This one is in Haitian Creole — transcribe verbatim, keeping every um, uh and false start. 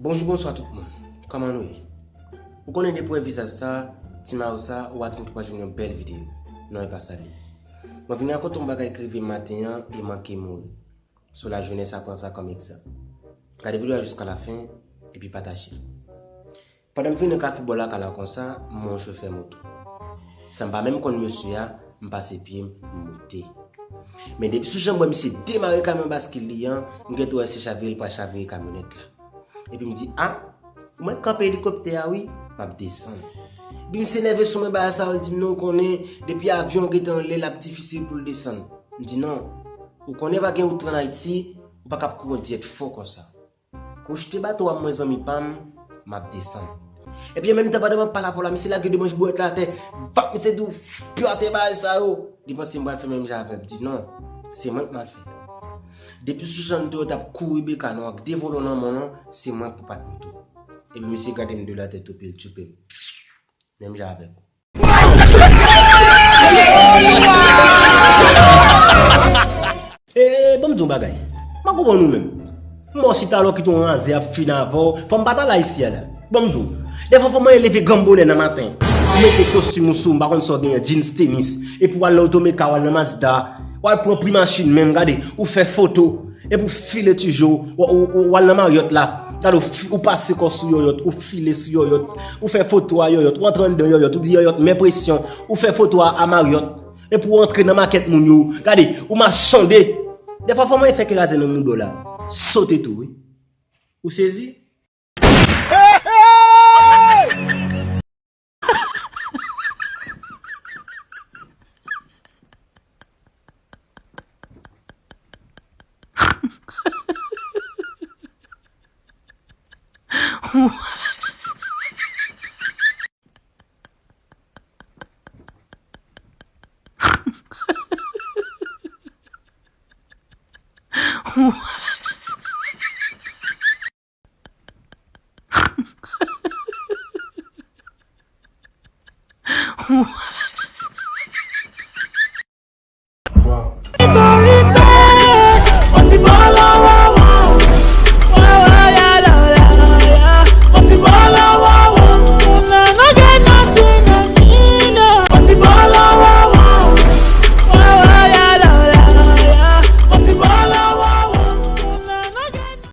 Bonjou, bonswa tout moun. Kòman nou ye? Ou konnen depi w wè vizaj sa, ti mayo sa, ou atann ke w pral jwenn yon bèl videyo. Non, e pa sa l ye. Mwen vini rakonte yon bagay ki rive maten an e manke mouri. So la jeunesse a pran sa kòm egzanp. Gade videyo a jiska lafen, epi pataje l. Pandan m vini nan kafou bò lakay la konsa, m wè yon chofè moto. San m pa menm konn mesye a, m pase pye m, m moute. Men depi sou jan m wè misye demare kamyon baskil li an, m gentan wè si chavire l pral chavire kamyonèt la. Epi m di, a, ou mèt kanpe elikoptè a wi, m ap desann. Epi misye nève sou mwen, bagay sa yo, l di m non, ou konnen, depi avyon an gentan anlè, l ap difisil pou l desann. M di non, ou konnen pa gen wout ann Ayiti, ou pa ka ap kouri an diyèt fò konsa. Kwochte bato a mwen zanmi pa m, m ap desann. Epi an menm tan pandan m ap pale avè w la, misye lage de manch bwèt la atè, vap misye di w, pyo atè bagay sa yo. Li panse m pral fè menm jan avè l, m di non, se mwen k mal fè. Depi sou jan de yo t ap kouri beka nou ak de vòlò nan men w lan, se mwen k pou pat moto. Epi misye gade m de la tèt o pye l tchoupe m. Menm jan avèk ou. E, ban m di w bagay. M pa konprann ou menm. Mò chita lò kite yon razè ap fin avè w. Fò m pa t al isi a la. Ban m di w. Dèfwa fò mwen leve gran bonè nan maten. Ou mete kostim ou sou, m pa konn sa w genyen, jeans, tenis. Epi w al nan otomeka, w al nan Mazda. W al pran pri machin menm, gade. Ou fè foto. Epi w file ti je w, w, w, w al nan Marriott la. Gade, w fi-, ou pase kò sou yòyòt, ou file sou yòyòt, ou fè foto a yòyòt, ou antre anndan yòyòt, ou di yòyòt, men presyon, ou fè foto a, a Marriott. Epi w antre nan makèt moun yo. Gade, ou machande. Dèfwa fò mwen fè kraze nan mouda w la. Sote tou, wi. Ou sezi?